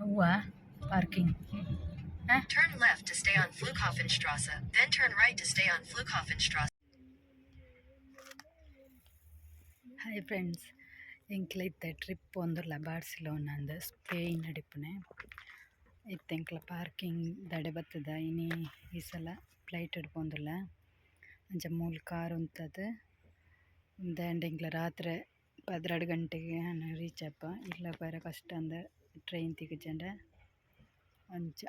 ಅವ್ವ parking. Turn left to stay on Flughafenstrasse, then turn right to stay on Flughafenstrasse. Hi friends, ಎಂಕ್ಲ ಇತ್ತೆ trip ಒಂದುಲ್ಲ ಬಾರ್ಸಿಲೋನಂದ್ Spain ನಡಿಪುನೆ. ಇತ್ತೆ ಎಂಕ್ಲ parking ದಡೆ ಬತ್ತದ. ಇನಿ ಈ ಸಲ ಫ್ಲೈಟ್ ಪೋಂದುಲ್ಲ. ಅಂಚ ಮೂಲು ಕಾರ್ ಉಂತದ್ ಉಂದು ಎಂಕ್ಲ ರಾತ್ರೆ 12 ಗಂಟೆಗ್ ರೀಚ್ ಆಪ. ಇಲ್ಲ ಪೋಯೆರೆ ಕಷ್ಟ ಅಂದ್, ಟ್ರೈನ್ ತಿಕ್ಕಿಜೆಂಡ ಅಂಚ.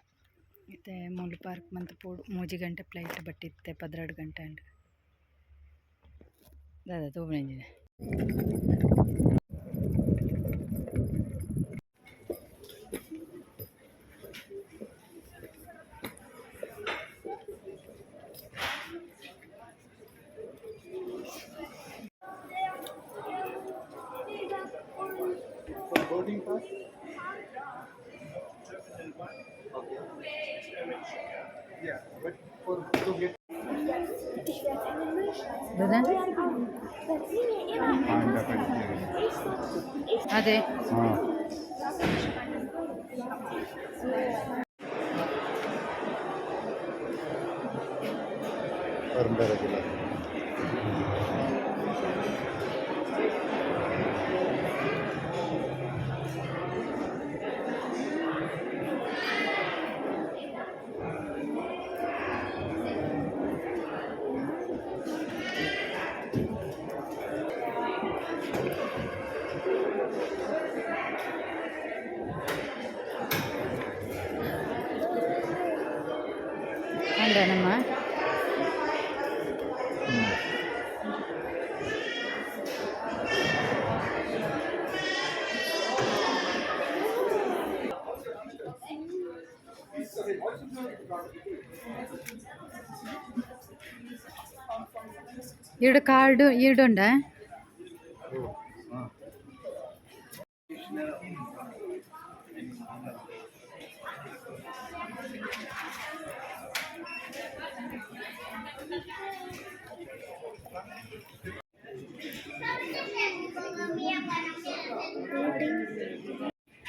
ಇತ್ತೆ ಮೂಲು ಪಾರ್ಕ್ ಮಂತ್ ಪೋಡು. 3 ಗಂಟೆ ಫ್ಲೈಟ್, ಬಟ್ ಇತ್ತೆ 12 ಗಂಟೆ ಆಂಡ್. ದಾದ ತೂಪುನ? For boarding pass? Okay. Yeah, but for to get ದಾದ? ಅದೇ. ಹಾಂ. ಬರಂಬರಗಿಲ್ಲ. ಅಂಡ ನಮ್ಮ ಈಡು ಕಾರ್ಡ್ ಈಡುಂಡ. ಹಾಂ.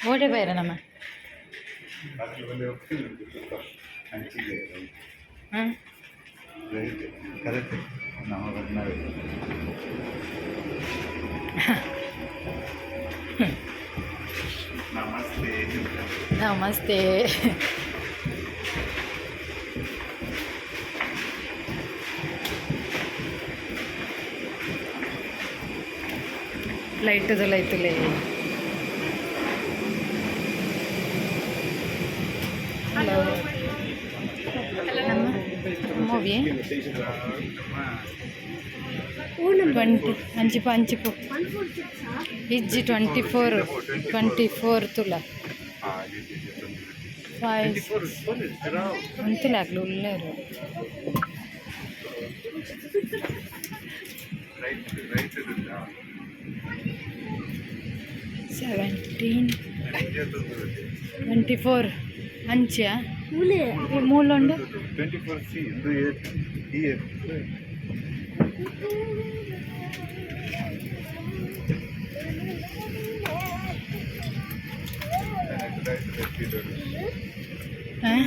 ಓಡೆ ಬೈರ ನಮ್ಮ. ಹಾಂ. Right, correct. ನಮ್ಮ ಬಂದ. ನಮಸ್ತೆ. ನಮಸ್ತೆ. ಫ್ಲೈಟ್ ಲೈತುಲೆ. ಹಲೋ, ನಮ್ಮ ಮೂವಿ 20 ಅಂಚಿಪು ಅಂಚಿಪು ಇಜ್ಜಿ, 24, 24 ತುಲ. ಫೈವ್ ಅಂತಲಾಗ್ಲು ಉಲ್ಲೇರು. Right right. 17, 24 ಅಂಚ ಮೂಲುಂಡು. 24 ಸಿ ಇದು ಇ ಎಫ್. Right right. ಹಾಂ.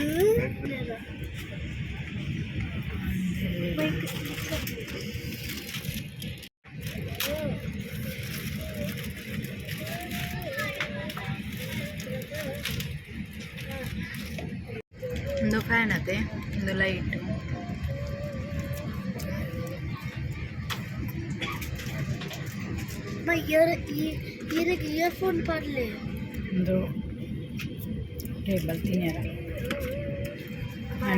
ಒಂದು ಫ್ಯಾನ್ ಅದೇ, ಒಂದು ಲೈಟು. ಇಯರ್ ಇಯರ್ ಇಯರ್ಫೋನ್ ಪಾಡ್ಲೆ. ಒಂದು ಟೇಬಲ್ ತಿನ್ಯರ.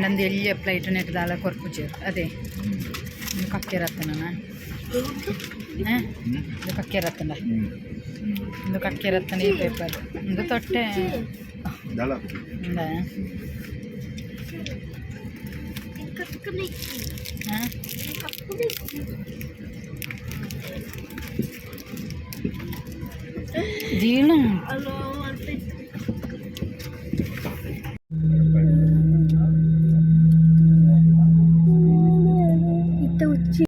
ನಂದು ಎಲ್ಲಿಯ ಪ್ಲೇಟ್ ನೆಟ್ ದಾಲ ಕೊರ್ಪುಜೆರ್. ಅದೇ ಒಂದು ಕಕ್ಕೆ ರತ್ತನ, ಇದು ಕಕ್ಕೆ ರತ್ತನ, ಒಂದು ಕಕ್ಕೆ ರತ್ತನ. ಈ ಪೇಪರ್ ಒಂದು ತೊಟ್ಟೆ. ದಾಲ. ಉಂದಾ? ಕಕ್ಕನೆ. ಹಾಂ. ಕಕ್ಕನೆ. ದೀಣ. ಅಲೋ ಅಲ್ಪ. ಇತ್ತ ಉಚ್ಚಿ.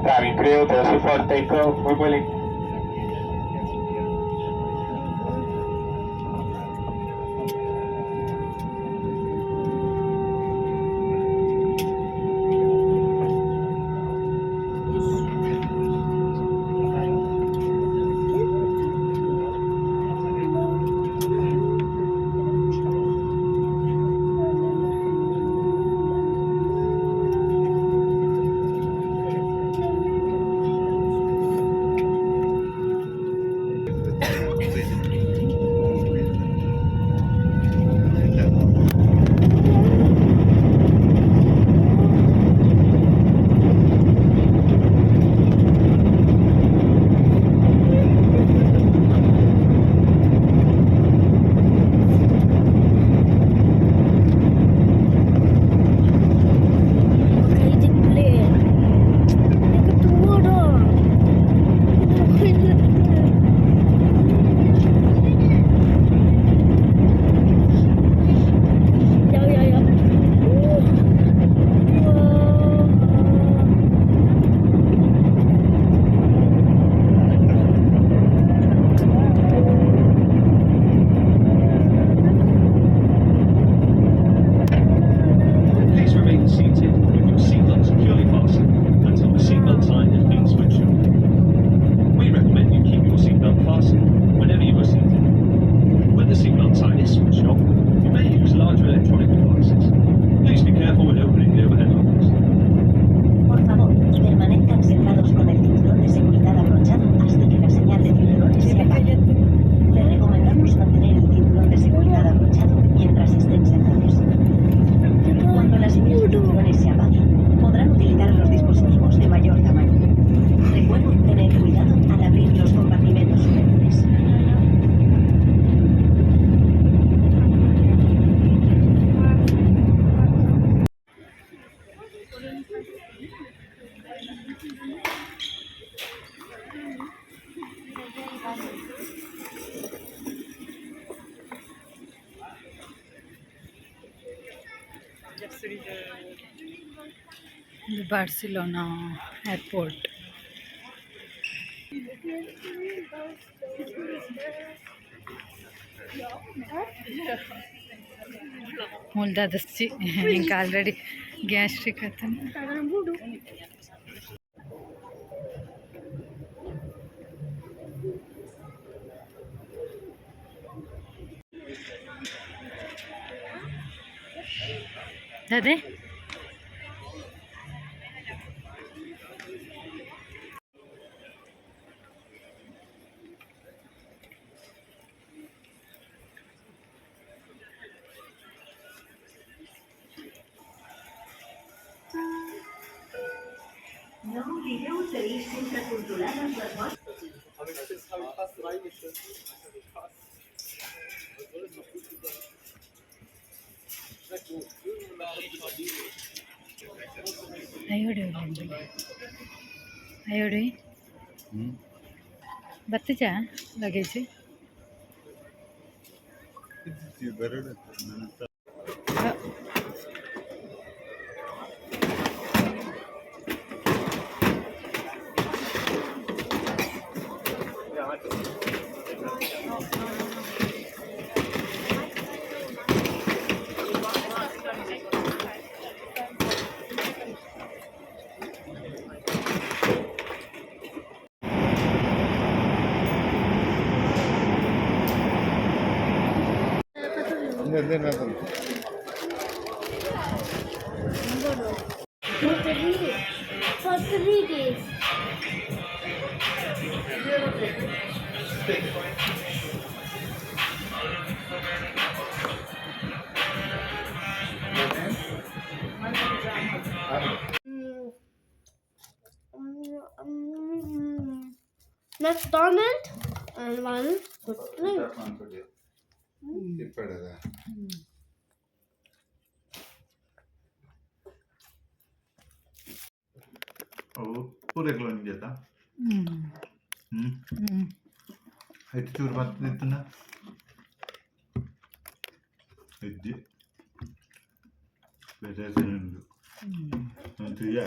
Cabin crew, 3 for takeoff, muy buen. Please remain seated with your seatbelt securely fastened until the seatbelt sign has been switched off. We recommend you keep your seatbelt fastened whenever you are seated. When the seatbelt sign is switched off, you may use larger electronic devices. Please be careful when opening the overhead lockers. Por favor, permanezcan sentados con el cinturón de seguridad abrochado hasta que la señal de cinturones se apague. Les recomendamos mantener el cinturón de seguridad abrochado mientras estén sentados. Cuando la señal de cinturones se apague, podrán utilizar los dispositivos de mayor tamaño. Recuerden tener cuidado al abrir los compartimentos superiores. ಇದು Barcelona airport. ಮುಲ್ದಾದಸ್ಚಿ ಇಂಕ already gastric ಆತನ. ದಾದೆ. No oblideu tenir sempre controlades les vostres ಅಯ್ಯೋಡಿ ಅಯ್ಯೋಡಿ. ಬತ್ತಿಜಾ luggage? ಬರೋಣ. For 3 days. McDonald's and one good drink. ಇಪ್ಪಡದ. ಅವು ಪೂರೆಗ್ಲ ಒಂಜೆತ. ಹ್ಞೂ. ಹ್ಞೂ. ಹ್ಞೂ. ಐತೆ ಚೂರು ಬರ್ತದಿತ್ತನ ಇದ್ದಿ ಬೇರೆ ಉಂಡು. ತುಯ್ಯ.